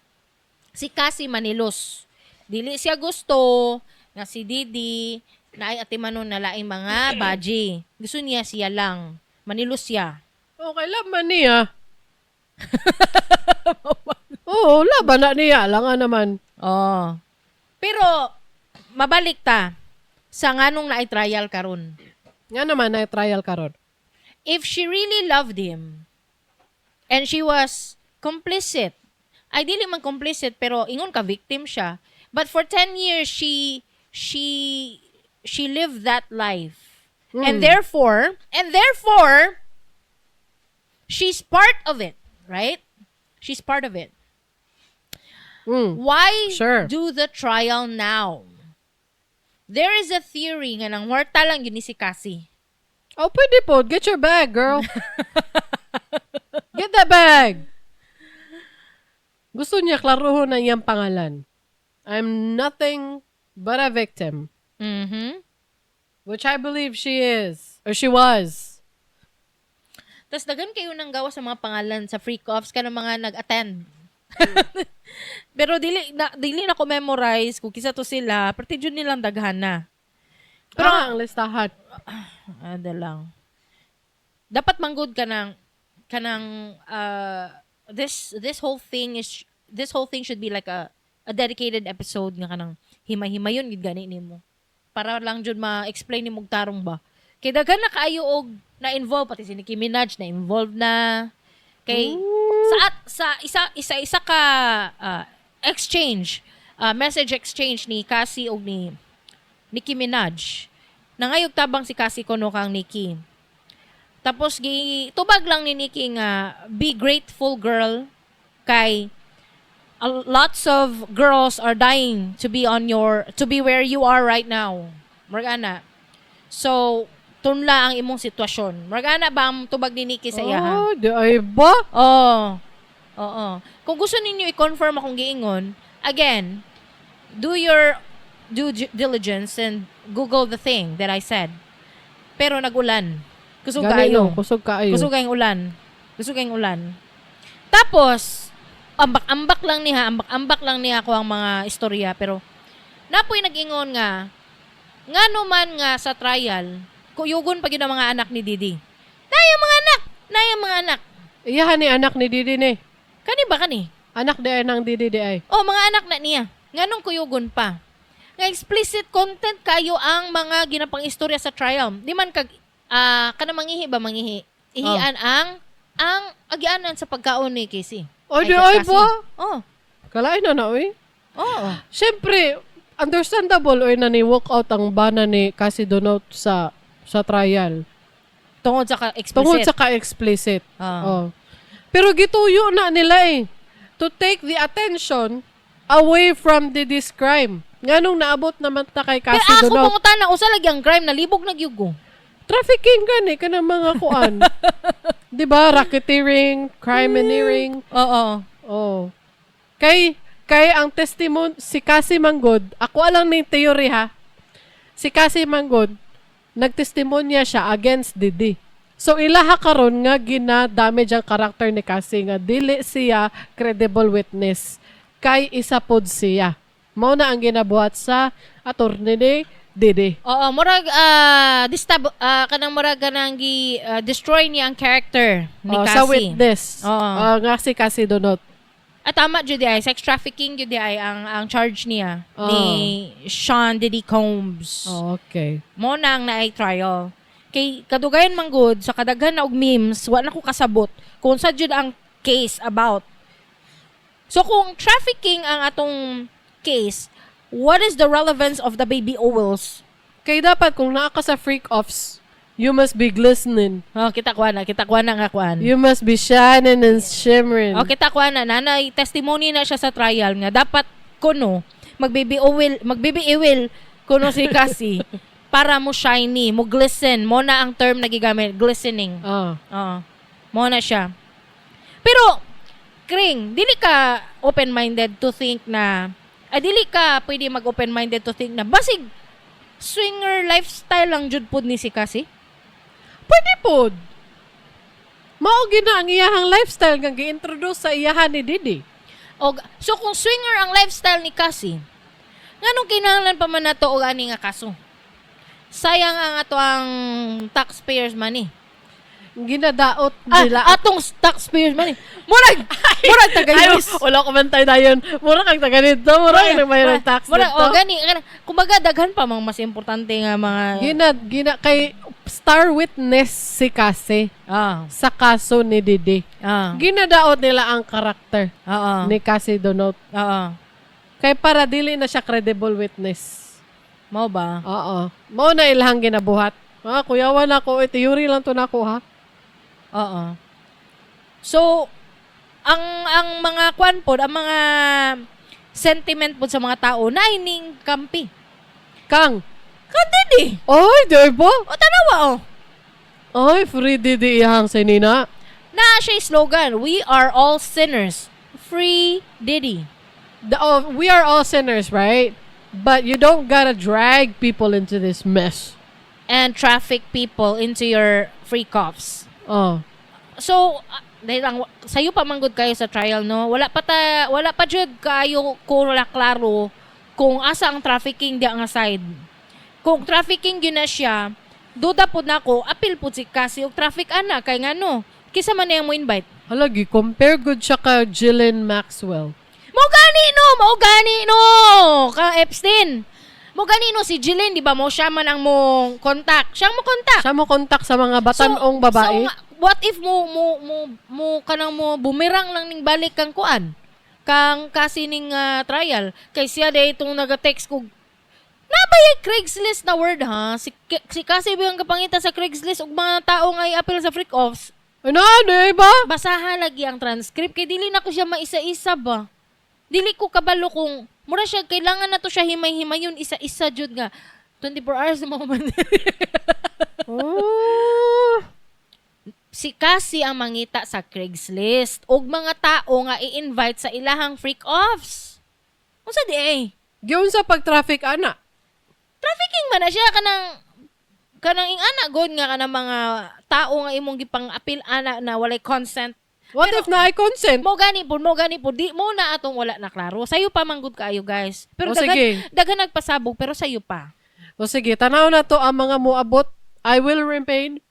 si Cassie Manilos. Dili siya gusto nga si Didi na ay atimanon na laing mga baji. Gusto niya siya lang. Manilos siya. Okay, laban niya. Oo, laban na niya. Lang nga naman. Oh. Pero mabalik ta sa nganong naay trial karon. Nga naman, na trial karon. If she really loved him and she was complicit, ay dili man complicit pero ingon ka victim siya. But for 10 years she lived that life. And therefore she's part of it, right? She's part of it. Why do the trial now? There is a theory nga nang warta lang yun ni si Cassie. Oh, pwede po. Get your bag, girl. Get that bag. Gusto niya klaruhon na iyang pangalan. I'm nothing but a victim. Which I believe she is. Or she was. Tapos daghan kayo nang gawa sa mga pangalan sa freak offs ka ng mga nag-attend. Pero dili na ko memorize kung kisa to sila, pero jud nilang daghan na. Pero ang listahan. Ada lang. Dapat manggod ka ng kanang this whole thing should be like a dedicated episode nga kanang himay-himayon gid gani nimo. Para lang jud ma-explain nimo og tarong ba. Kay daghan na kaayo og na-involve, pati si Nicki Minaj na involved na kay sa at, sa isa isa isa ka exchange message exchange ni Cassie og ni Nicki Minaj. Nangayog tabang si Cassie kuno kang Nicki. Tapos gi tubag lang ni Nicki nga, "Be grateful, girl, kay lots of girls are dying to be where you are right now." Murag ana. So tunla ang imong sitwasyon. Murag ana ba ang tubag ni Nicki sa iya, ha? Oh, di ay ba? Oo. Oo. Kung gusto ninyo i-confirm akong giingon, again, do your due diligence and Google the thing that I said. Pero nagulan. Kusog Gani, kaayo. no, kusog kaayo. Kusog kayong ulan. Kusog kayong ulan. Tapos, ambak-ambak lang niya, ambak-ambak lang niya ako ang mga istorya, pero napoy nag-ingon nga, ngano man nga sa trial, kuyugon pa gyud ang mga anak ni Didi. Naya mga anak! Naya mga anak! Iyahan ni anak ni Didi ni. Kani ba kani? Anak di ay nang Didi di ay. Oh, mga anak na niya. Nganong kuyugon pa? Nga explicit content kayo ang mga ginapang istorya sa trial. Di man kag kana mangihi ba mangihi. Ihian ang agianan sa pagkaon ni Casey. Oh, di ay Cassie. ba? Oh. Kalain na na, oy. Oh. Siyempre, understandable oy na ni walk out ang bana ni Cassie Donot sa trial. Tungod sa ka-explicit. Tungod sa ka-explicit. Ah. Oh. Pero gituyo na nila eh. To take the attention away from this crime. Nganong naabot naman ta kay Pero Cassie ako Donot. pangutana, usa lagi ang crime nalibog na gyud ko. Trafficking gani kanang mga kuan. 'Di ba? Racketeering, crimeneering. Oo. Oh. Kay kay ang testimony si Cassie Manggod, ako lang ni theory ha. Si Cassie Manggod, nagtestimonya siya against Didi. So ilaha karon nga gina-damage ang karakter ni Cassie nga dili siya credible witness. Kay isa pod siya. Mao na ang ginabuhat sa attorney ni Didi. Oo, murag kanang murag kanang gi destroy niya ang character ni Oh, Cassie. sa witness. Oo. Oh, nga si Cassie Donot. At tama jud ay sex trafficking jud ay ang charge niya ni Sean Diddy Combs. Oh, okay. Mo na ang naay trial. Kay kadugayan man gud sa kadaghan na og memes, wa na ko kasabot kung sa jud ang case about. So kung trafficking ang atong case, what is the relevance of the baby oils? Kay dapat kung naa ka sa freak offs, you must be glistening. Oh, kita kuha na nga kuan. You must be shining and shimmering. Oh, kita kuha na nanay testimony na siya sa trial nga dapat kuno. Mag-baby oil, mag-baby oil kuno si Cassie para mo shiny, mo glisten. Mo na ang term na gigamit, glistening. Oo. Mo na siya. Pero, Kring, dili ka open-minded to think na, ay, dili ka pwede mag-open-minded to think na, basig, swinger lifestyle lang jud pud ni si Cassie. Pwede pod. Mao gina ang iyahang lifestyle nga gi-introduce sa iyahan ni Diddy. Og, so kung swinger ang lifestyle ni Cassie, nganong kinahanglan pa man nato og ani nga kaso? Sayang ang ato ang taxpayers money. Ginadaot Ah, nila. atong taxpayers money. Murag taga Ay, US. wala ko man tayo dayon. Mura kang taga dito. Mura kang nagbayad ng tax Murag, dito. oh, gani, gani. Kumbaga, daghan pa mang mas importante nga mga Gina, kay star witness si Cassie sa kaso ni Diddy. Ginadaot nila ang karakter ni Cassie Donot. Kay para dili na siya credible witness. Mao ba? Oo. Mao na ilahang ginabuhat. Ah, kuyawan ako. Eh, theory lang to nako ha. Oo. So, ang mga kwan pod, ang mga sentiment pod sa mga tao na ining kampi. Kang. Kang Diddy. Oy, di ba? O tanawa oh. Oy, free Diddy iyahang sinina. Na siya slogan, "We are all sinners. Free Diddy." Oh, we are all sinners, right? But you don't gotta drag people into this mess. And traffic people into your free coughs. Oh. So, dahil ang sayo pa manggod kayo sa trial, no? Wala pa jud kayo ko wala klaro kung asa ang trafficking di nga side. Kung trafficking gyud na siya, duda pud nako, apil pud si Cassie og traffic ana kay ngano? Kisa man niyang mo invite. Hala, gi-compare good siya ka Ghislaine Maxwell. Mo gani no ka Epstein. Mo gani no si Ghislaine, di ba mo siya man ang mo contact. Siya ang mo contact. Siya mo contact sa mga batanong babae. So, what if mo kanang mo bumerang lang ning balik kang kuan? Kang kasi ning trial kay siya day itong naga-text kog Nabay Craigslist na word ha. Si Cassie ba ang kapangita sa Craigslist og mga tao nga i-appeal sa freak offs. Ano, ano ba? Basaha lagi ang transcript kay dili na ko siya maisa-isa ba. Dili ko kabalo kung mura siya kailangan na to siya himay-himayon isa-isa jud nga 24 hours na mo man. Oh. Si Cassie ang mangita sa Craigslist og mga tao nga i-invite sa ilahang freak offs. Unsa di ay? Giun sa pag-traffic ana. Trafficking man na siya kanang ing-ana god nga kanang mga tao nga imong gipang-apil ana na walay consent. What if na I consent? Mo gani po di mo na atong wala na klaro. Sayo pa man gud kaayo, guys. Pero O, daghan sige. daghan nagpasabog pero sayo pa. O sige, tanaw na to ang mga muabot. I will remain.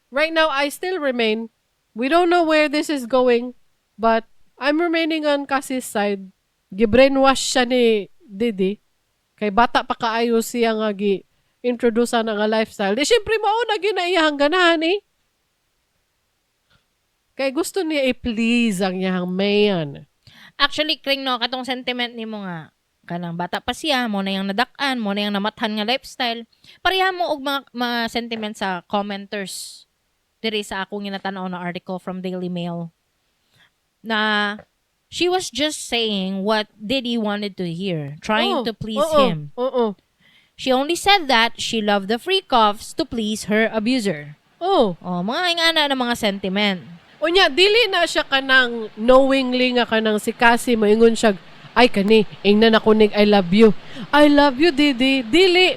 Right now, I still remain. We don't know where this is going, but I'm remaining on Cassie's side. Gibrainwash siya ni Diddy. Kay bata pa kaayo siya nga gi introduce na nga lifestyle. Di syempre mao na gyud na iyang ganahan eh. Kay gusto niya i-please ang iyang man. Actually, Kring, no, katong sentiment nimo nga kanang bata pa siya, mo na yung nadak-an, mo na yung namathan nga lifestyle. Pareha mo og mga sentiment sa commenters diri sa akong ginatan-aw na article from Daily Mail na she was just saying what Diddy wanted to hear, trying to please him. She only said that she loved the freak offs to please her abuser. Oh, mga ingana na mga sentiment. Unya, dili na siya kanang knowingly nga kanang si Cassie moingon siya, "Ay kani, ingnan ako nig I love you. I love you, Diddy." Dili.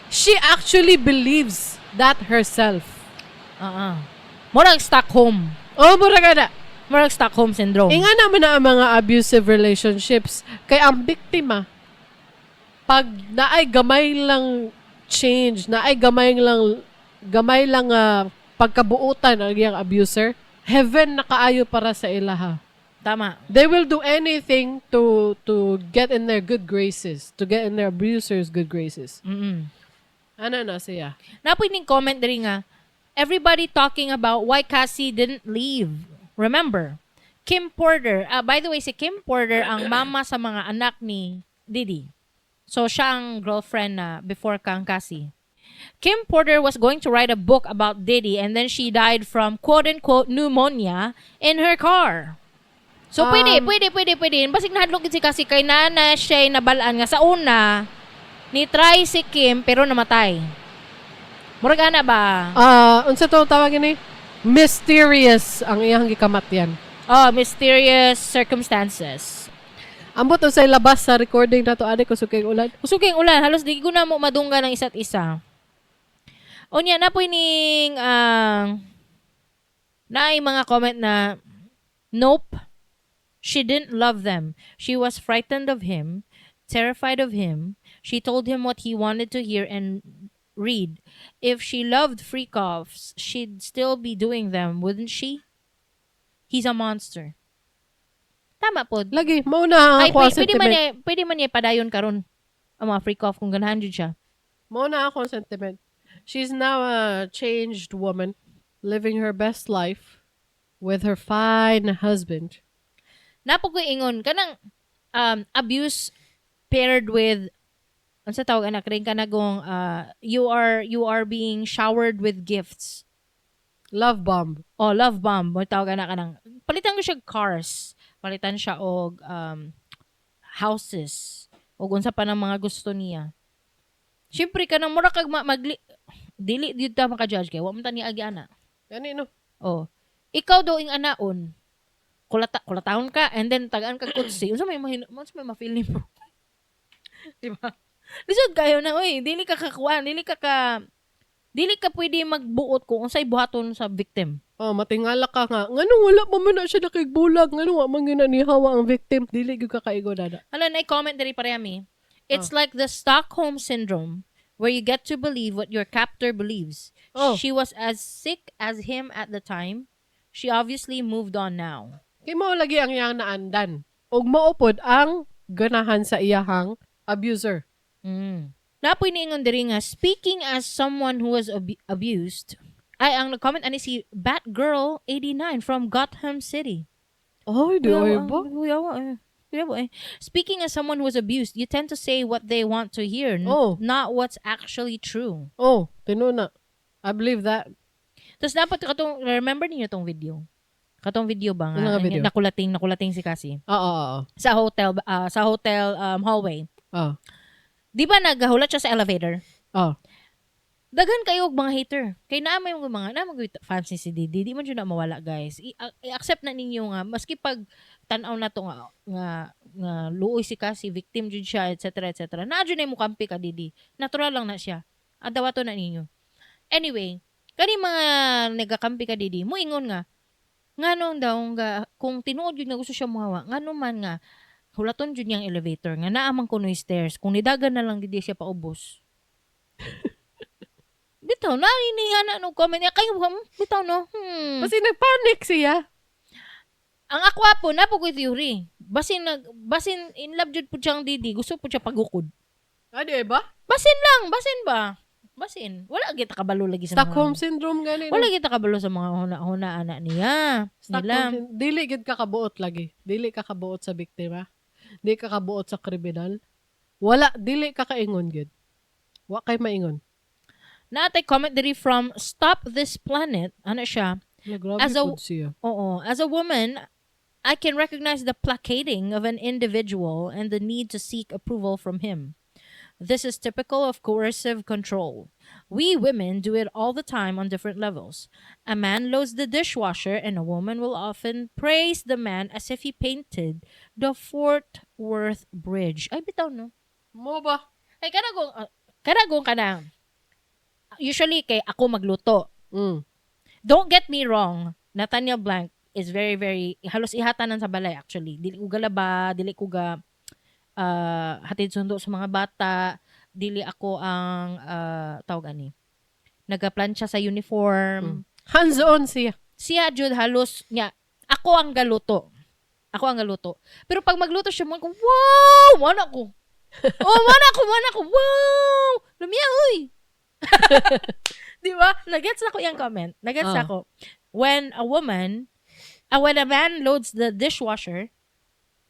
She actually believes that herself. Oo. Murag Stockholm. Oh, mura ka na. Murag Stockholm syndrome. Inga naman na ang mga abusive relationships kay ang biktima pag naay gamay lang change, naay gamay lang pagkabuutan ang iyang abuser, heaven na kaayo para sa ilaha. Tama. They will do anything to get in their good graces, to get in their abuser's good graces. Ano na siya? Napoy ning comment diri nga, everybody talking about why Cassie didn't leave. Remember, Kim Porter, by the way, si Kim Porter ang mama sa mga anak ni Diddy. So, siya ang girlfriend na before kang Cassie. Kim Porter was going to write a book about Diddy and then she died from quote-unquote pneumonia in her car. So pwede, pwede, pwede, pwede. Basig nahadlok gid si Cassie kay nana siya nabalaan nga sa una ni try si Kim pero namatay. Murag ana ba? Ah, unsa to tawag ini? Mysterious ang iyang gikamatyan. Oh, mysterious circumstances. Ambot unsay labas sa recording nato ani kusog kay ulan. Kusog kayong ulan, halos di ko na mo madungga ng isa't isa. Unya na po ning naay mga comment na nope, she didn't love them. She was frightened of him, terrified of him. She told him what he wanted to hear and read. If she loved freak offs, she'd still be doing them, wouldn't she? He's a monster. Tama po. Lagi mao na ang Ay, ako ang pwede man sentiment. niya, pwede man niya padayon karon ang mga freak off kung ganahan jud siya. Mao na ako ang sentiment. She's now a changed woman living her best life with her fine husband. Napo ko ingon kanang abuse paired with unsa tawag anak rin kanagong you are being showered with gifts. Love bomb. Oh, love bomb mo tawag anak kanang palitan ko siya og cars, palitan siya og houses og unsa pa ng mga gusto niya. Siyempre kanang mura kag magli dili gyud ta maka-judge kay wa man ta ni agi ana. Gani no. Oh. Ikaw daw ing anaon. Kulata kulatahon ka and then tagaan kag kutsi. Unsa may ma-feel nimo? Di ba? Lisod kayo na oy, dili ka kakuan, dili ka pwede magbuot kung unsay buhaton sa victim. Oh, matingala ka nga. Nganong wala pa man na siya nakigbulag? Nganong wa man gyud na nihawa ang victim? Dili gyud ka kaigo dada. Hala, na comment diri pareha mi. It's like the Stockholm syndrome where you get to believe what your captor believes. Oh. She was as sick as him at the time. She obviously moved on now. Kay mao lagi ang iyang naandan. Ug mao pod ang ganahan sa iyahang abuser. Napoy niingon diri nga, speaking as someone who was abused, ay, ang nag-comment ani si Batgirl89 from Gotham City. Ay, di ay ba? Kuya, eh. Kuya ba, eh. Speaking as someone who was abused, you tend to say what they want to hear, Oh. not what's actually true. Oh, tinuod na. I believe that. Tapos dapat katong, remember niyo tong video? Katong video ba nga? Ano nga video? Nakulating si Cassie. Oo, oo, oo. Sa hotel hallway. Oo. Di ba naghahulat siya sa elevator? Oo. Daghan kayo og mga hater. Kay naa may mga naa may fans ni si Didi, di man jud na mawala, guys. I-accept na ninyo nga maski pag tan-aw na to nga nga, nga luoy si Cassie, victim jud siya, etc. etc. Naa jud na mo kampi ka Didi. Natural lang na siya. Adawato na ninyo. Anyway, kani mga nagakampi ka Didi, muingon nga nganong daw nga kung tinuod jud nga gusto siya muhawa, ngano man nga hulaton jud niyang elevator nga naa man kunoy stairs kung nidagan na lang didi siya paubos. Bitaw na ini ana no comment niya kayo bitaw no. Kasi nagpanic siya. Ang ako po na po ko theory. Basin in love jud po siyang Didi, gusto po siya pagukod. Ah, di ba? Basin lang, basin ba? Basin. Wala kita kabalo lagi sa Stockholm mga syndrome gani. no? Wala kita kabalo sa mga huna-huna ana niya. Stockholm Nila. Dili gid ka kabuot lagi. Dili ka kabuot sa biktima. Dili ka kabuot sa kriminal. Wala, dili ka kaingon gid. Wa kay maingon. Naatay comment diri from Stop This Planet. Ano siya? Hala, grabe pud siya. Oo. As a woman, I can recognize the placating of an individual and the need to seek approval from him. This is typical of coercive control. We women do it all the time on different levels. A man loads the dishwasher, and a woman will often praise the man as if he painted the Fort Worth Bridge. Ay, bitaw, no? Mo ba? Ay, kanagong kanang. Usually, kay ako magluto. Don't get me wrong. Nathaniel Blank is very, very, halos ihatanan sa balay actually. Dili ko galaba, dili ko ga hatid sundo sa mga bata, dili ako ang tawag ani. Nagaplantsa sa uniform. Hands-on siya. Siya jud halos niya ako ang galuto. Ako ang galuto. Pero pag magluto siya mo ko, wow, mana ko. Oh, mana ko. Wow! Lumiya, uy. Di ba? Nagets na ko yung comment. Nagets na Ah. ko. When a man loads the dishwasher,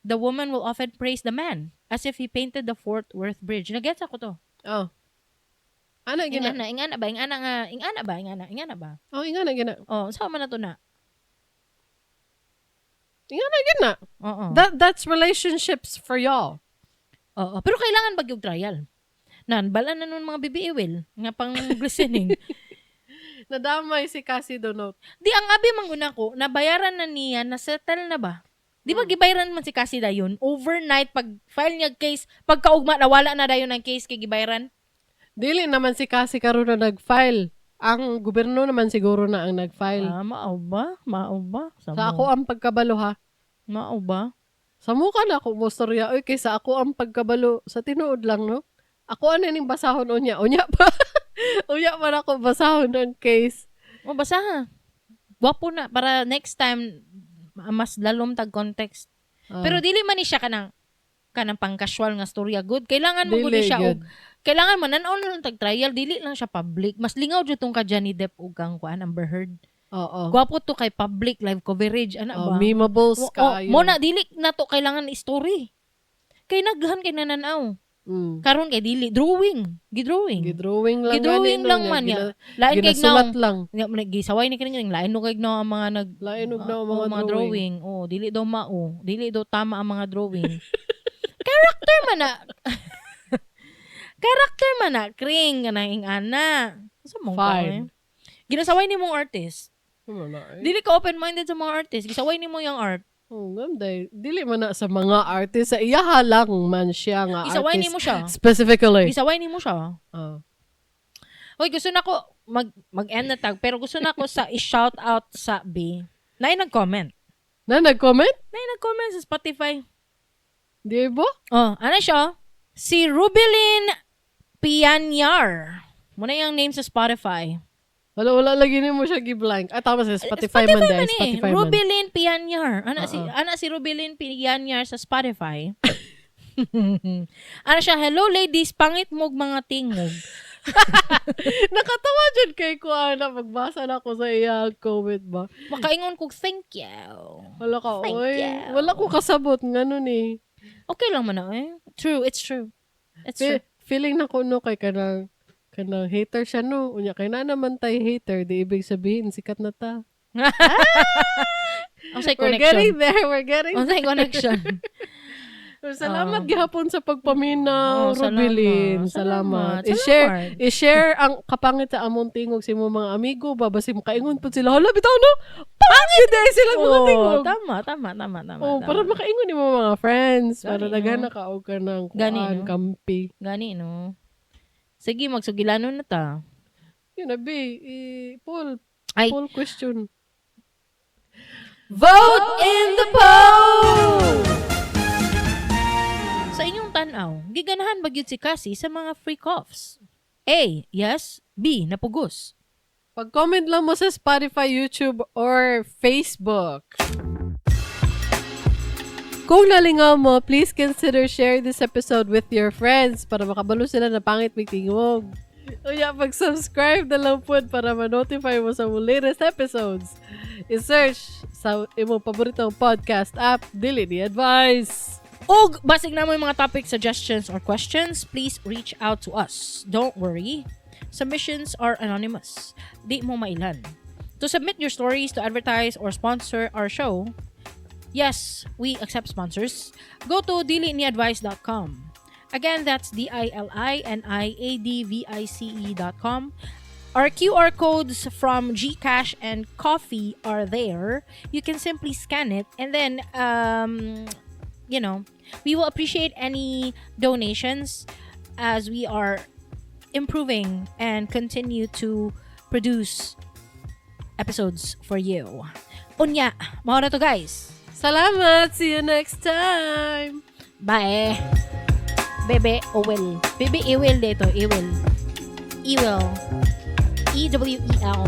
the woman will often praise the man as if he painted the Fort Worth Bridge. Nagets ako to. Oh. Ana gina. Ingana, ingana ba? Ingana nga, ingana ba? Ingana, ingana ba? Oh, ingana gina. Oh, saan man na to na? Nga na gyud na. Oo. That's relationships for y'all. Oo. Pero kailangan ba yung trial? Nan, bala na nun mga BBE will nga pang glistening. Nadamay si Cassie Donot. Di ang abi man ko, nabayaran na niya, na-settle na ba? Di ba gibayaran man si Cassie dayon? Overnight, pag file niya case, pagkaugma, nawala na dayon ang case kay gibayaran. Dili naman si Cassie karon na nag-file. Ang gobyerno naman siguro na ang nag-file. Ah, mao ba? Mao ba? Sa ako ang pagkabalo ha. Mao ba? Sa muka na ako mo storya oy kaysa ako ang pagkabalo sa tinuod lang no. Ako ano ning basahon unya unya pa. Unya pa na ako basahon ang case. O, basta ha. Gwapo na. Para next time, mas lalom tag context. Ah, Pero dili man ni siya kanang pang casual nga storya good. Kailangan mo gud dili ni siya gyud. og kailangan man nan lang tag trial dili lang siya public. Mas lingaw jud tong ka Johnny Depp ug kang kuan Amber Heard. Oo. Gwapo to kay public live coverage ana Oh, ba? memeables O- o, kaayo. mo na dili na to kailangan story. Kay naghan kay nananaw. Karon kay dili drawing, gidrawing. Gidrawing lang Gidrawing gani, no, lang niya. man niya. Lain kay Ginasulat gnaw. lang. Nga man gisaway ni kini lain no kay gnaw ang mga nag Lain og na ang Oo, mga, drawing. Oh, dili daw mao. Dili daw tama ang mga drawing. Character man na. Character man na kring kanang ing-ana. Sa mong Fine. Ginasaway ni mong artist. Wala eh. Dili ka open-minded sa mga artist. Gisaway ni mo yung art. Oh, ngam day. Dili man na sa mga artist. Sa iyaha lang man siya nga Gisaway artist. ni mo siya. Specifically. Gisaway ni mo siya. Ah. Hoy, gusto na ko mag-end na tag pero gusto na ko sa i-shout out sa B. Naay nag-comment. Na nag-comment? Naay nag-comment sa Spotify. Di ba? Oh, ano siya? Si Rubilin Pianyar. Muna yung name sa Spotify. Wala, wala lagi ni mo siya gi-blank. Ah, tama sa Spotify, man dahil. eh. Spotify man. Rubilin Pianyar. Ana si Oo. ana si Rubilin Pianyar sa Spotify. Ano siya, hello ladies, pangit mog mga tingog. Nakatawa dyan kay ko, ana. Magbasa na ako sa iya comment ba. Makaingon kog thank you. Wala ka, Thank oy. you. Wala ko kasabot. Nga nun eh. Okay lang man na eh. True, it's true. It's true. Feeling na ko no kay kanang hater siya no. Unya kay na naman tay hater, di ibig sabihin sikat na ta. Ang say We're connection. getting there, we're getting Ang say connection. there. Salamat gihapon sa pagpaminaw, Oh, salamat. Rubilin. Salamat. Salamat. I-share Salamat. i-share ang kapangit sa among tingog sa imong mga amigo, ba basi makaingon pud sila. Hala bitaw no. Pangit gyud ay silang mga Oh, tingog. tama, tama, tama, tama. Oh, tama. para makaingon nimo mga friends, para Gani, no? daghan na ka og kanang Gani, kuan no? kampi. Gani, no? Sige, magsugilano na ta. Yun na be, Paul, Ay. Paul question. Vote in the poll! Sa inyong tanaw, giganahan ba gyud si Cassie sa mga free coughs? A. Yes. B. Napugos. Pag-comment lang mo sa Spotify, YouTube, or Facebook. Kung nalingaw mo, please consider sharing this episode with your friends para makabalo sila na pangit may tingog. Unya, pag-subscribe na lang po para ma-notify mo sa mong latest episodes. I-search sa imong paboritong podcast app, Dili Ni Advice. Og basig na mo yung mga topic suggestions or questions, please reach out to us. Don't worry. Submissions are anonymous. Di mo mailan. To submit your stories to advertise or sponsor our show, yes, we accept sponsors. Go to diliniadvice.com. Again, that's diliniadvice.com. Our QR codes from GCash and Coffee are there. You can simply scan it and then, we will appreciate any donations as we are improving and continue to produce episodes for you. Unya, mao na to guys. Salamat! See you next time! Bye. Bebe Owel. Bebe Ewel dito. Ewel. Ewel. E-W-E-L.